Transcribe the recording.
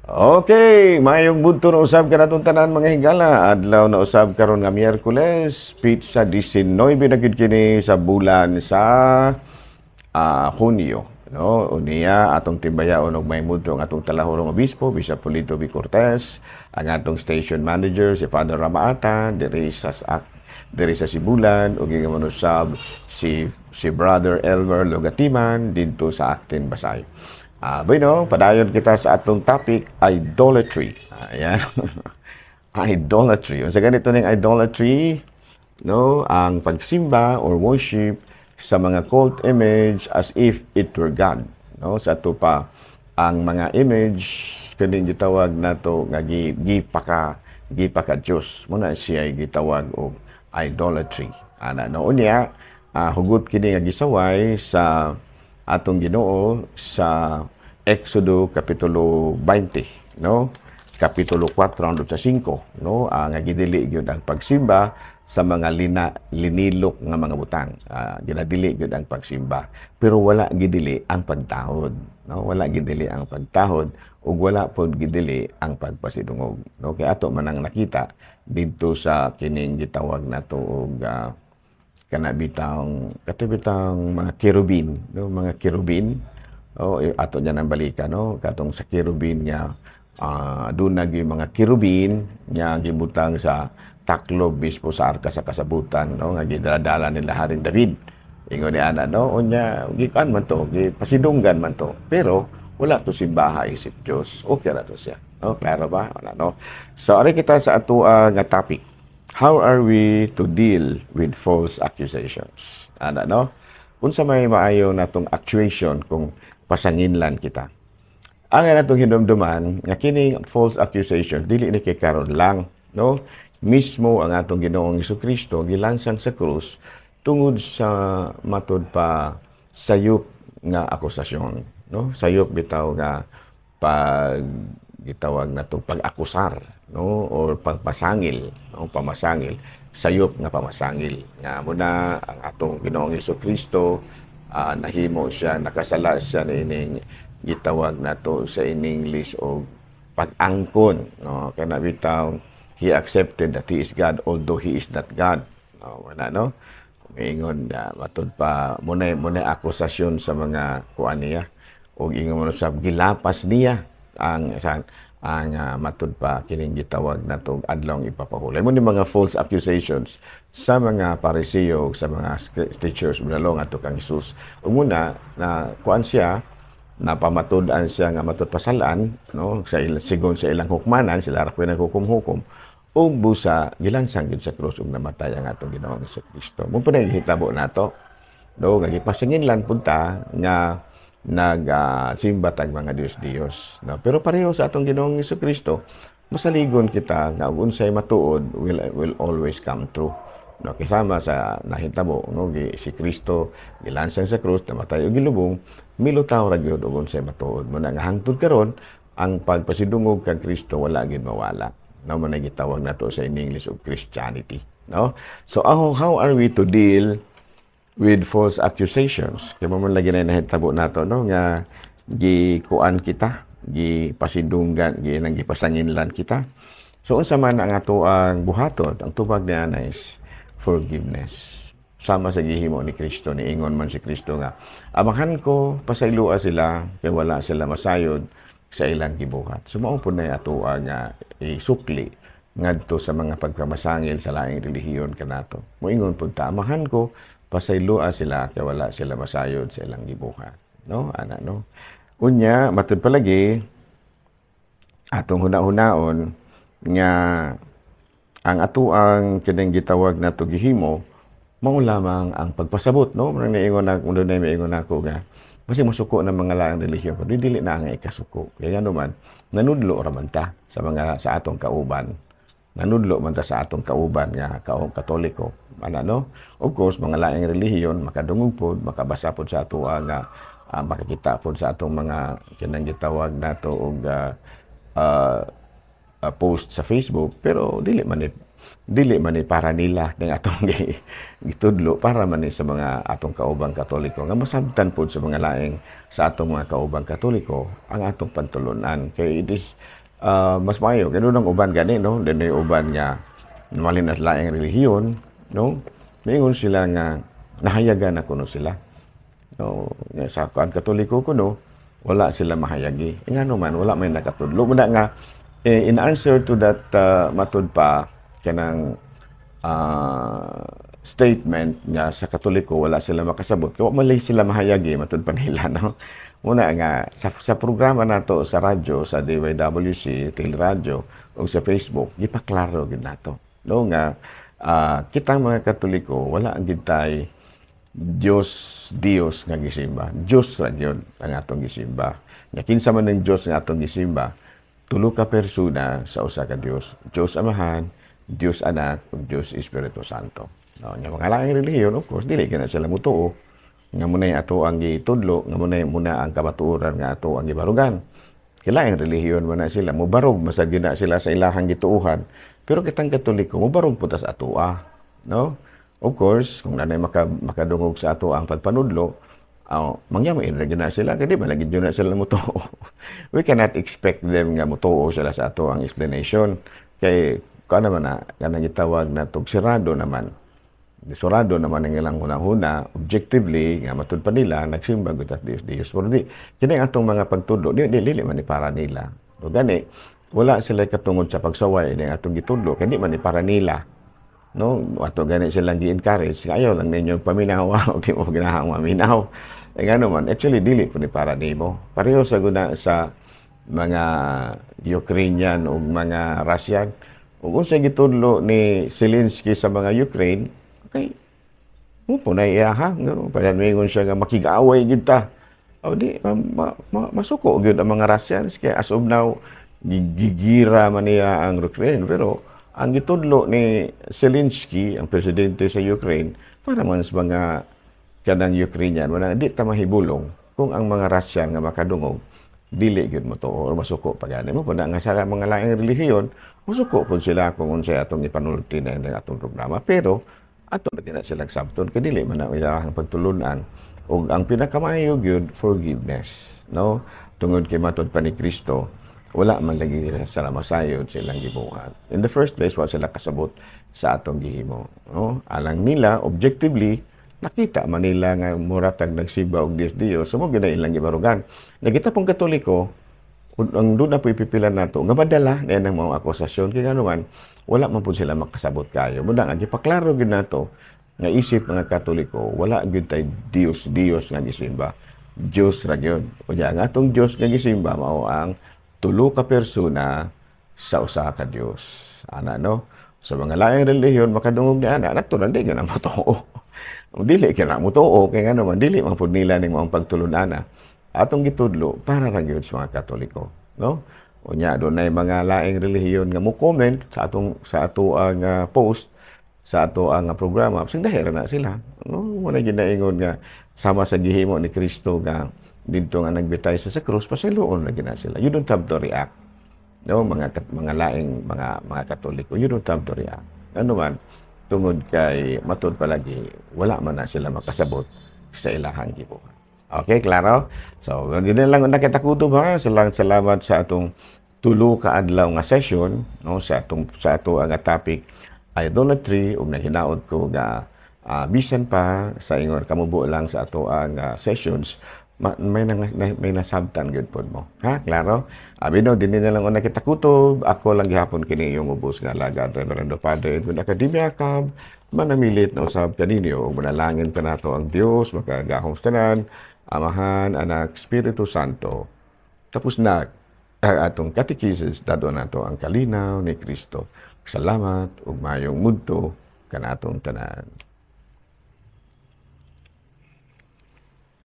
Okay, mayong budto na usab kanatong tanan, mga higala. Adlaw na usab karon nga Miyerkules, petsa 19 na gyud kini sa bulan sa Hunyo. No, unya atong timbayaon og may mudto ang atong talahurong obispo, Bishop Polito B. Cortez, ang atong station manager si Father Ramaata diri sa Sibulan ug ingon usab si si Brother Elmer Lugatiman didto sa Actin, Basay. Bueno, padayon kita sa atong topic, idolatry. Ayan. Idolatry. Unsa ganito ning idolatry? No, ang pagsimba or worship sa mga cult image as if it were God. No, sa ato pa ang mga image kaning gitawag nato nga gipaka Dios. Muna siya ay gitawag og idolatry. Ana, no, unya hugot kini nga gisaway sa atong Ginoo sa Exodo kapitulo 20, no, kapitulo 4 hangtod sa 5, no, nga gidili gyud ang pagsimba sa mga linilok nga mga butang. Ginadili gyud ang pagsimba, pero wala gidili ang pagtahod, no, wala gidili ang pagtahod ug wala pod gidili ang pagpasidungog, no, kay ato man ang nakita didto sa kining gitawag nato og kana bitang kato bitang mga kerubin, no, mga kerubin. O ato niya nang balikan, no, katong sa kerubin nga doon na gyud mga kerubin nga gibutang sa taklob mismo sa arka sa kasabutan, no, nga gidala nila Haring David. Ingon ni ana, no, unya gikan man to, gipasidunggan man to, pero wala to simbaha isip Dios. Okay ra to siya, no? Klaro ba? Wala, no? So ari kita sa ato nga topic, how are we to deal with false accusations? Ana, no, unsa may maayo natong actuation kung pasanginlan kita? Ang natong hinumduman nga kining false accusation dili ni kay karon lang, no? Mismo ang atong Ginoong Kristo gilansang sa krus tungod sa matud pa sayop nga akusasyon, no? Sayop bitaw nga pag gitawag nato pag-akusar, no, or pagpasangil, no, pamasangil, sayop nga pamasangil nga muna ang atong Ginoong Kristo nahimo siya, nakasala siya niining gitawag nato sa in English og pag-angkon, no, kana bitaw he accepted that he is God although he is not God, no? Wala, no? Ingon matud pa muna akusasyon sa mga kuan niya ug ingon mo sa gilapas niya ang sa ang matud pa kining gitawag nato adlong ipapahulay mo ni mga false accusations sa mga Pariseo, sa mga teachers of ato kang Jesus. Ug muna na kuan siya, napamatud-an siya nga matud pasalaan, no, sa sigon sa ilang hukmanan, sila ra naghukom-hukom ug busa gilansang gid sa krus ug namatay ang atong Ginoong Kristo. Mo pa hitabo nato, no, nga gipasanginlan punta nga nagsimba tag mga Diyos-Diyos, no? Pero pareho sa atong Ginoong Kristo, masaligon kita nga ug unsay matuod will always come true, no? Kasama sa nahitabo, no, si Kristo gilansang sa krus, namatay ug gilubong, milutaw ra gyud ug unsay matuod. Mo na nga hangtod karon ang pagpasidungog kang Kristo wala gyud mawala, no? Mo na gitawag nato sa in English og Christianity, no? So how are we to deal with false accusations? Kay mo man lagi na nahitabo nato, no, nga gikuan kita, gipasidunggan, gi nang gipasanginlan kita. So unsa man ang ato ang buhaton? Ang tubag niya is forgiveness. Sama sa gihimo ni Kristo. Niingon man si Kristo nga, "Amahan ko, pasayloa sila kay wala sila masayod sa ilang gibuhat." So mao pud na ato nga isukli ngadto sa mga pagpamasangil sa laing relihiyon kanato. Moingon pud ta, "Amahan ko, pasayloa sila kay wala sila masayod sa ilang gibuhat." No, ana, no? Unya matud palagi atong huna-hunaon nga ang ato ang kining gitawag nato gihimo mao lamang ang pagpasabot, no? Murag niingon na dunay miingon nako nga basi mosuko ng mga laing relihiyon, pero dili na ang ikasuko. Kaya ngano man, nanudlo ra man ta sa mga sa atong kauban. Nanudlo man ta sa atong kauban nga kaong Katoliko. Ana, no? Of course, mga laing relihiyon makadungog pod, makabasa pod sa ato nga makakita pod sa atong mga kanang gitawag nato og post sa Facebook, pero dili man ni Dili man ni para nila ning atong gitudlo, para man ni sa mga atong kaubang Katoliko nga masabtan pod sa mga laing sa atong mga kaubang Katoliko ang atong pantulunan, kay it is mas maayo kay ang uban gani, no, dunay uban nga malin na laing relihiyon, no, ningon sila nga nahayagan na kuno sila, no, nga sa kuan Katoliko kuno wala sila mahayagi. E ngano man wala may nakatudlo muna nga eh, in answer to that matud pa kanang statement nga sa Katoliko wala sila makasabot kay wa man sila mahayagi matud pa nila, no. Muna nga sa programa nato sa radyo, sa DYWC Teleradyo o sa Facebook, gipaklaro gid nato, no, nga kitang mga Katoliko wala ang gintay Dios Dios nga gisimba. Dios ra gyud ang atong gisimba. Nya kinsa man ang Dios nga atong gisimba? Tulo ka persona sa usa ka Dios. Dios Amahan, Dios Anak, ug Dios Espiritu Santo. No, nya mga laing relihiyon, of course, dili kana sila mutuo nga munay ato ang gitudlo, nga munay muna ang kamatuoran nga ato ang gibarugan. Kailangan relihiyon man na sila, mubarog masag na sila sa ilahang gituohan. Pero kitang Katoliko, mubarog po tas atoa, no? Of course, kung nanay makadungog sa ato ang pagpanudlo, mangyamo ra na sila kay di ba lagi na sila mutuo. We cannot expect them nga mutuo sila sa ato ang explanation kay kuan naman na kanang gitawag na tug sirado naman. Surado naman ang ilang hunahuna objectively nga matud pa nila nagsimba gud tas Dios Dios, pero di kini atong mga pagtudlo di dili man ni para nila. O gani wala sila katungod sa pagsaway ini atong gitudlo kay di man ni para nila, no. Ato gani silang gi-encourage nga ayaw lang ninyo paminaw o di mo ginahang maminaw eh, ngano man actually dili po ni para nimo. Pareho sa guna sa mga Ukrainian ug mga Russian, ug unsay gitudlo ni Zelensky sa mga Ukraine, okay mo po na iyaha, no? Padaan siya nga makig-away gid ta. O di ma, ma, ma, masuko gyud ang mga Russians kay as of now gigira man niya ang Ukraine, pero ang gitudlo ni Zelensky, ang presidente sa Ukraine, para man sa mga kanang Ukrainian, wala di ta mahibulong kung ang mga Russian nga makadungog dili gyud mo or masuko pa gani mo pud nga sa mga laing relihiyon musuko pud sila kung unsay atong ipanulti na ang atong programa, pero ato na na sila sabton kay dili man na ang pagtulunan. Ug ang pinakamaayo gyud, forgiveness, no, tungod kay matud pa ni Kristo wala man lagi sila masayod sa ilang gibuhat. In the first place, wala sila kasabot sa atong gihimo, no. Alang nila, objectively nakita man nila nga mura tag nagsimba og Dios Dios, so mo gyud ilang gibarugan. Nagita pong Katoliko ang doon na po ipipilan nato nga madala na ang mga akusasyon kay ngano man wala man po sila makasabot kayo. Muna nga gipaklaro gyud nato nga isip mga Katoliko wala gyud tay Dios Dios nga gisimba. Dios ra gyud. Unya ang atong Dios nga gisimba mao ang tulo ka persona sa usa ka Dios. Ana, no, sa mga laing relihiyon makadungog ni ana natural di gyud na motuo. Dili kay na motuo kay ngano man dili man pud nila ning maong pagtulun-ana. Atong gitudlo para ra gyud sa mga Katoliko, no. Unya dunay mga laing relihiyon nga mo comment sa ato ang post sa ato ang programa, sing dahil na sila, no. Wala ginaingon nga sama sa gihimo ni Kristo nga didto nga nagbitay sa krus, pasayloon na gina sila. You don't have to react, no, mga laing mga Katoliko, you don't have to react. Ano man, tungod kay matud palagi wala man na sila makasabot sa ilahang gibuhat. Okay, klaro? So, yun lang nakita ko ba? Salamat sa atong tulo ka adlaw nga session, no, sa ato ang topic idolatry, ug nahinaot ko nga bisan pa sa ingon kamubo lang sa ato ang sessions may nasabtan gyud pod mo, ha. Klaro abi, no. Dinhi na lang una kita kutob. Ako lang gihapon kini iyong ubos nga alagad, Reverendo Padre Edwin Academia Cab, manamilit na usab kaninyo ug manalangin kanato ang Dios makagahom sa tanan, Amahan, Anak, Espiritu Santo. Tapos na ang atong katekisis, dado nato ang kalinaw ni Kristo. Salamat ug mayong mudto kanatong tanan.